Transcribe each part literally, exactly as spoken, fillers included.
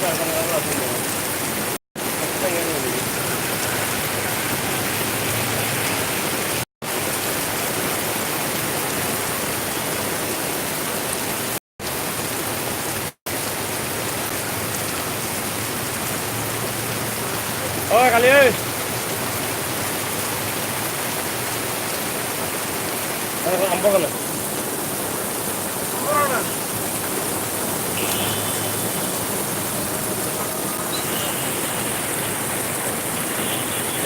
ওই, কালি, ওই। আরে, আনবো কেন?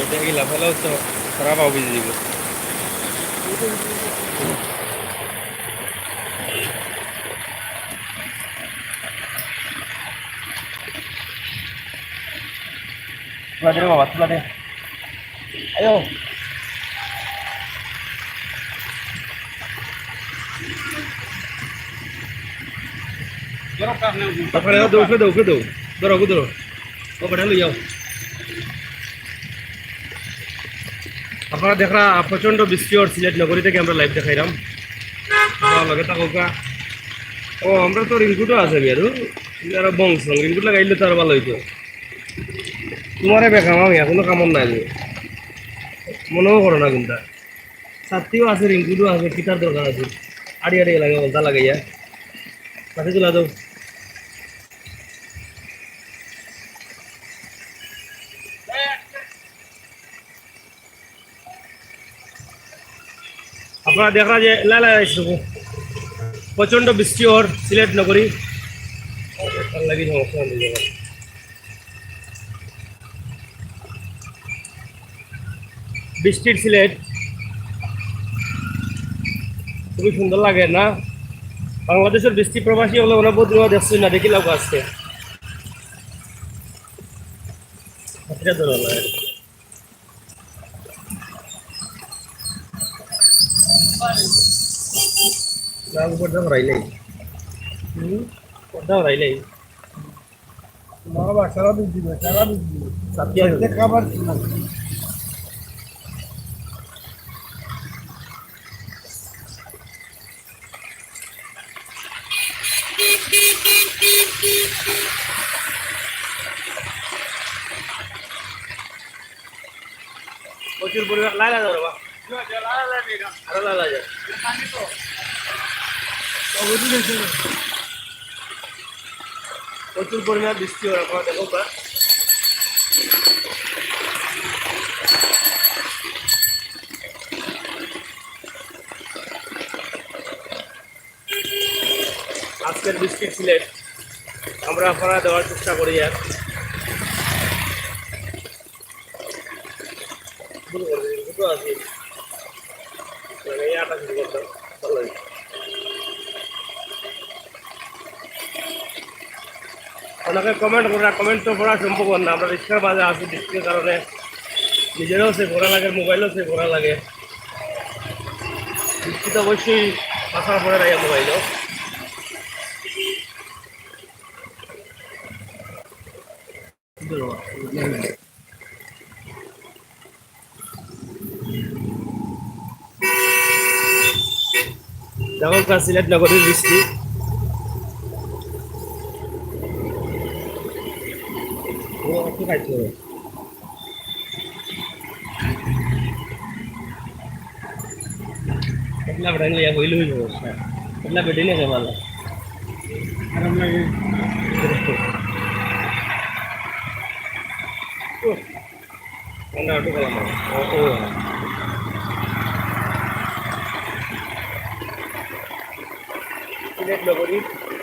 এটা কি লাফালেও তো খারাপ হবে জীবন। তুলা দে রে বাবা, তুলা দে। আয়ো। ওখানে দাও, উপরে দাও, উপরে দাও। ধরো, ধরো। ও, বেটা, লই যাও। আপনারা দেখরা, প্রচণ্ড বৃষ্টি অর সিলেট নগরী থাকি আমরা live দেখাইরাম। আপনারা লগে থাকউক্কা। ও, আমরা তো raincoat-ও আছে, মিয়া, ধুর। আরো বংশ, raincoat লাগাইলে তো আরো ভালা অইতো। তোমারে বেকাম আমি, এখনো কামড় নাই যে। মনেও করো না কোনটা। ছাতিও আছে, raincoat-ও আছে, কিতার দরকার আছে? আড়ি আড়ি লাগে, বলতা লাগাইয়া। ছাতি তুলা দাও। আপনারা দেখরা যে লা লা আইসু, প্রচণ্ড বৃষ্টি অর সিলেট নগরী। লাগি সমস্যা অইল। বৃষ্টির সিলেট খুবই সুন্দর লাগে না? বাংলাদেশর বৃষ্টি প্রবাসী অকলে অনেক বহুত দিন দেখছইন না, দেখিলাউক্কা আজকে। আচ্ছা, ধরো না। না, উপর দিয়ে হরাইলাই। হুম? উপর দিয়ে হরাইলাই। বাবা, সারা দিন দিবে, সারা দিন দিবে। সাথে আছে। খাবার ছিল। প্রচুর পরিমাণ, লা লা যাও রে বা। আরো লা লা যাও। প্রচুর পরিমাণ বৃষ্টি অর, আপনারা দেখউক্কা। আজকের বৃষ্টির সিলেট আমরা আপনারারে দেওয়ার চেষ্টা করি আর। শুরু করে দিই, দুটো আছে। মানে, এই আটা শুরু করতাম, ভালো লাগে। অনেকে comment করে, comment তো পড়া সম্ভব অর না। আমরা রিক্সার মাঝে আছি, বৃষ্টির কারণে নিজেরও সে পড়া লাগে, মোবাইলও সে পড়া লাগে। বৃষ্টি তো অবশ্যই আসার পরে লাগে মোবাইলও। দেখউক্কা সিলেট নগরীর বৃষ্টি। ও, একটু খাইতে হবে। একলা বেটাইন লইয়া বইলে অইবো। একলা বেটাইন আছে ভালা। খারাপ লাগে। ও, আমরা অটো গেলাম। ও, ও। সিলেট নগরী,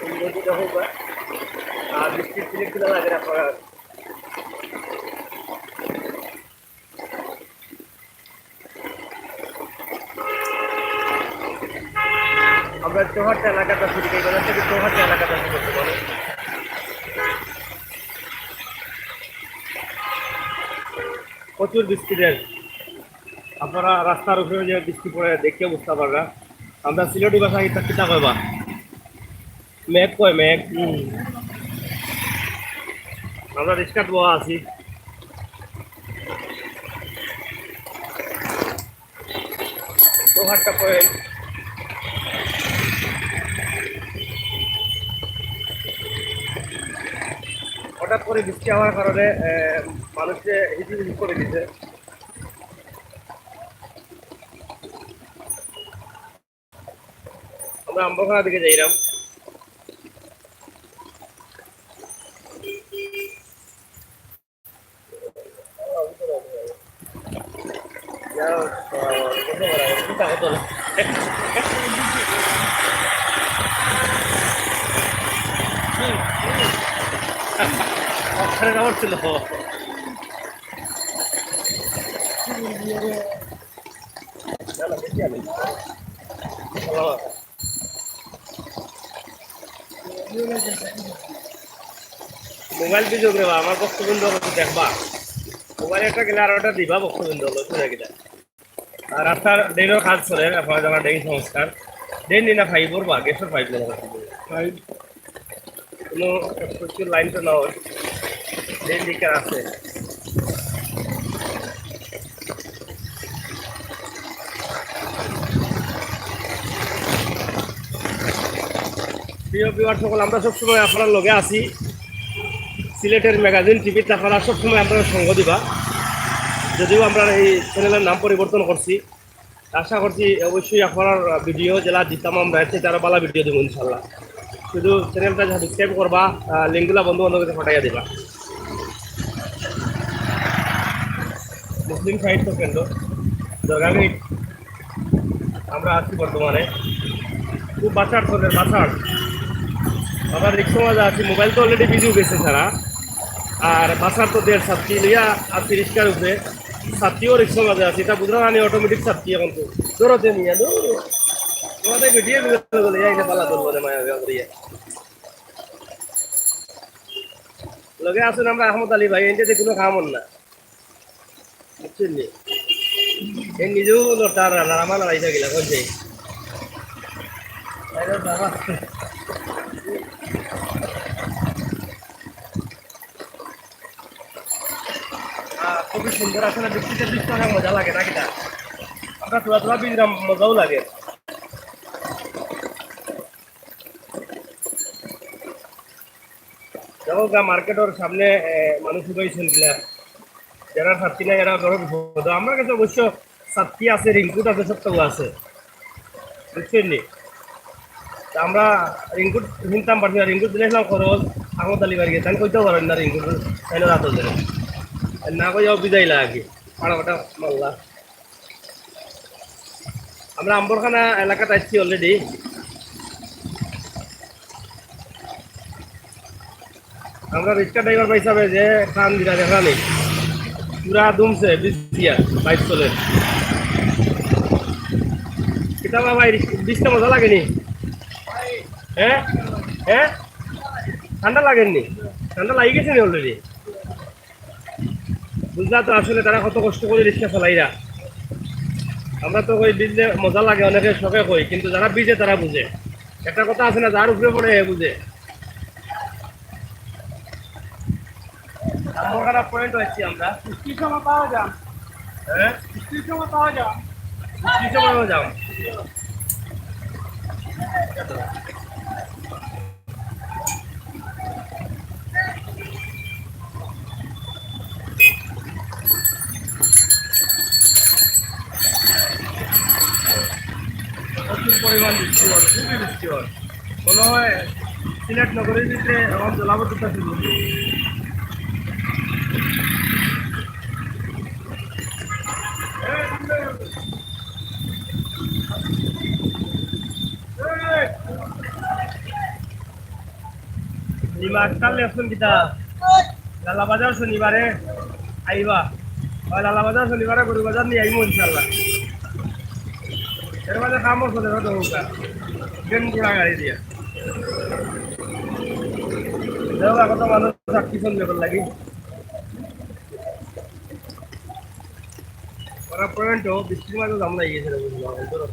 উন্নতি দেখো বা, আর বৃষ্টির সিলেট কিনা লাগে না করার। আমরা চৌহাট্টা এলাকাটা শুরু করি, মানে, থেকে চৌহাট্টা এলাকাটা শুরু করতে পারি। প্রচুর বৃষ্টি দেয়, আপনারা রাস্তার উপরে যে বৃষ্টি পড়ে দেখে বুঝতে পাররা। আমরা সিলেটি ভাষায় এটা কিতা কইবা? মেঘ কয়, মেঘ। হুম। আমরা রিক্সাত বওয়া আছি। চৌহাট্টা পয়েন্ট। হঠাৎ করে বৃষ্টি হওয়ার কারণে, আহ, মানুষে হিজিবিজি করে দিছে। আমরা আম্বরখানা দিকে যাইলাম। ওখানে যাওয়ার ছিল। মোবাইল দিছো রে বা, আমার ভক্তবৃন্দ দেখবা। মোবাইল একটা গেলে আর একটা দিবা ভক্তবৃন্দ, লইছো নাকি না? আর রাস্তার ড্রেনের কাজ চলে, আপনারা যারা ড্রেন সংস্কার, ড্রেন নি না, ফাইবর বা গ্যাসের ফাইব মনে হয়। ফাইব। কোনো প্রচুর লাইন তো না হয়, ড্রেন দিকে আছে। প্রিয় ভিউয়ার সকল, আমরা সবসময় আপনার লগে আছি। সিলেটের ম্যাগাজিন টিভিতে আপনারা সবসময় আমরা সঙ্গ দিবা, যদিও আমরা এই চ্যানেলের নাম পরিবর্তন করছি। আশা করছি অবশ্যই আপনার ভিডিও যেলা দিতাম আমরা, এর চাইতে আরো ভালা ভিডিও দিব ইনশাল্লাহ। শুধু চ্যানেলটা সাবস্ক্রাইব করবা, আহ, লিঙ্কগুলা বন্ধু বান্ধবকে পাঠাইয়া দিবা। মুসলিম সাহিত্য কেন্দ্র, দরগাগেট, আমরা আছি বর্তমানে। খুব বাসার চলে, বাসার। আবার রিক্সা মাঝে আছি, মোবাইল তো অলরেডি বিজি গেছে সারা। আর বাসার তো দেড় সাতটি লইয়া আছি রিক্সার উপরে। ছাত্রীও রিক্সা মাঝে আছে, এটা বুঝলাম আমি, অটোমেটিক ছাত্রী এখন তো। ধরো তে নিয়ে, ধরো। তোমাদের ভিডিও গুলো বলে, এই যে পালা ধরবো রে মায়া বিয়া করিয়া। লগে আছেন আমরা আহমদ আলী ভাই, এনতে কোনো কাম অর না। বুঝছেন নি? এ নিজেও লড়তার না, আমার লড়াই থাকি না, কইছে। আরে বাবা। আহ, খুবই সুন্দর, আসলে বৃষ্টিতে ভিজতে অনেক মজা লাগে, নাকি না? আমরা থোড়া থোড়া ভিজলাম, মজাও লাগে। দেখো গা, মার্কেটর সামনে, এ, মানুষ উবাইছেন গিলা। যারা ছাত্রী নাই, এরা বড় বিপদ। আমার কাছে অবশ্য ছাত্রী আছে, রেইনকোট আছে, সবটাও আছে। বুঝছেন নি? তা আমরা রেইনকোট কিনতাম পারছি না, রেইনকোট দিলাইছিলাম খরচ, আহমদ আলী বাড়ি গিয়া। তাই কইতেও পারেন না রেইনকোট, তাই না রাত ধরে। আর না কইয়াও বিদায় লাগে, ফাটা ফাটা মাল্লা। আমরা আম্বরখানা এলাকাত আইছি অলরেডি। আমরা রিক্সা ড্রাইভার ভাই সাহেব যে কান দিলা দেখা নেই, পুরা দুমছে বিশ দিয়া বাইক চলে। কিতা বা ভাই, বিশটা মজা লাগেনি? হ্যাঁ, হ্যাঁ, ঠান্ডা লাগেনি? ঠান্ডা লাগি গেছে নি অলরেডি? বুঝলা তো আসলে তারা কত কষ্ট করে রিক্সা চালাইরা। আমরা তো কই ভিজলে মজা লাগে, অনেকে শখে কই, কিন্তু যারা ভিজে তারা বুঝে। একটা কথা আছে না, যার উপরে পড়ে হে বুঝে। আম্বরখানা পয়েন্ট হচ্ছে আমরা। বৃষ্টির সময় পাওয়া যান। হ্যাঁ? বৃষ্টির সময় পাওয়া যান। বৃষ্টির সময়ও যাও। প্রচুর পরিমাণ বৃষ্টি হয়, খুবই বৃষ্টি হয়। মনে হয় সিলেট নগরীর ভিতরে এখন জলাবদ্ধতা শুরু হয়েছে। নিমা আক্তার লেখছেন কিতা? লালা বাজার শনিবারে আইবা। ওই লালা বাজার শনিবারে গরু বাজার নিয়া আইমু ইনশাল্লাহ। এর মাঝে কামও চলে, কত হোক আর। ট্রেন ঘোড়া গাড়ি দিয়া। দেখো, কত মানুষ সাক্ষী সন্দেহ লাগি। ওরা পয়েন্টও বৃষ্টির মাঝে জাম লাগি গেছে রে, বুঝলাম, ধরো।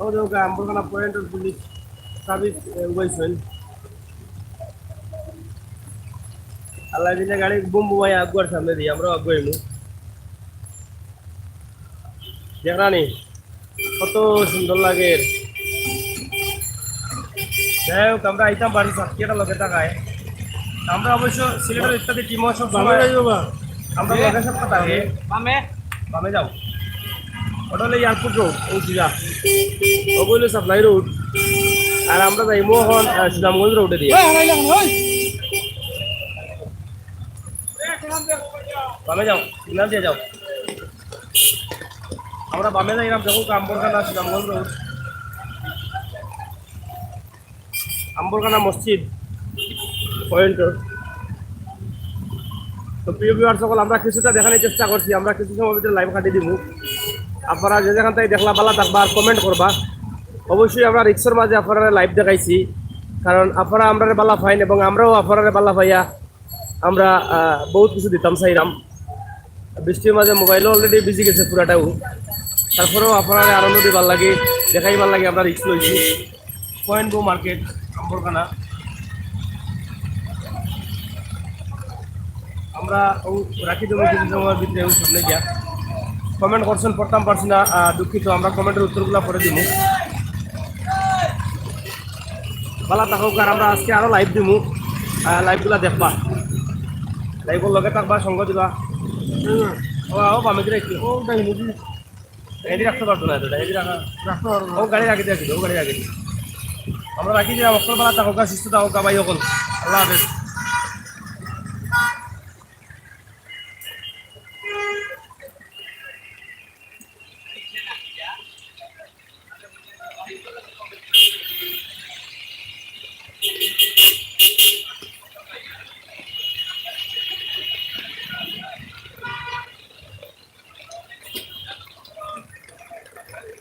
ও দেখো, আম্বরখানা পয়েন্টর পুলিশ সাবিত, এ, উবাইছেন। আল্লাহ দিলে গাড়ি বুম বুমাই আগুয়ার সামনে দিয়ে, আমরাও আগুয়াইমু। দেখরানি? কত সুন্দর লাগে। যাই হোক, আমরা আইতাম পারি সাতক্ষীরা লগে থাকায়। আমরা অবশ্য সিলেটের ইত্যাদি টিমও সব সময় আমরা লগে সব কথা হবে। বামে। বামে যাও। ওটা হলো এয়ারপোর্ট রোড, ও সিধা। ওগুলো সাপ্লাই রোড। আর আমরা যাইমু এখন, আহ, সুনামগঞ্জ রোডে দিয়ে। বামে যাও, সিগন্যাল দিয়ে যাও। আমরা বামে যাইলাম, দেখো আম্বরখানা, সুনামগঞ্জ রোড। আম্বরখানা মসজিদ পয়েন্ট। তো প্রিয় ভিউয়ার সকল, আমরা কিছুটা দেখানোর চেষ্টা করছি, আমরা কিছু সময় ভিতরে লাইভ কাটি দিব। আপনারা যে যেখান থেকে দেখলা, বালা থাকবা আর কমেন্ট করবা। অবশ্যই আমরা রিক্সর মাঝে আপনারা লাইভ দেখাইছি, কারণ আপনারা আমরা বালা পাইন এবং আমরাও আপনারা বালা পাইয়া আমরা, আহ, বহুত কিছু দিতাম চাইরাম। বৃষ্টির মাঝে মোবাইলও অলরেডি ভিজি গেছে পুরাটাও, তারপরেও আপনারা আনন্দ দিবার লাগে, দেখাইবার লাগে আমরা রিক্স লইছি। পয়েন্ট বউ মার্কেট, আম্বরখানা। আমরা ও রাখি দেবো কিছু সময়ের ভিতরে ও সামনে গিয়া। কমেন্ট করছেন, পড়তাম পারছি না, আহ, দুঃখিত, আমরা কমেন্টের উত্তরগুলা পরে দিব। বালা থাকো, আর আমরা আজকে আরো লাইভ দিমু, আহ, লাইভগুলা দেখবা। লাইভর লগে থাকবা, সঙ্গ দিবা। ও, ও, বামে দিয়ে একটু। ও, ডাইনে দিয়ে। এদিকে রাখতে পারতো না, এটা, এদিকে রাখা। রাখতে পারবো না। ও, গাড়ি আগে দিয়ে আসবে, ও, গাড়ি আগে দিয়ে। আমরা রাখি দিলাম, অকল বালা থাকো, সুস্থ থাকো, ভাই অকল। আল্লাহ হাফেজ।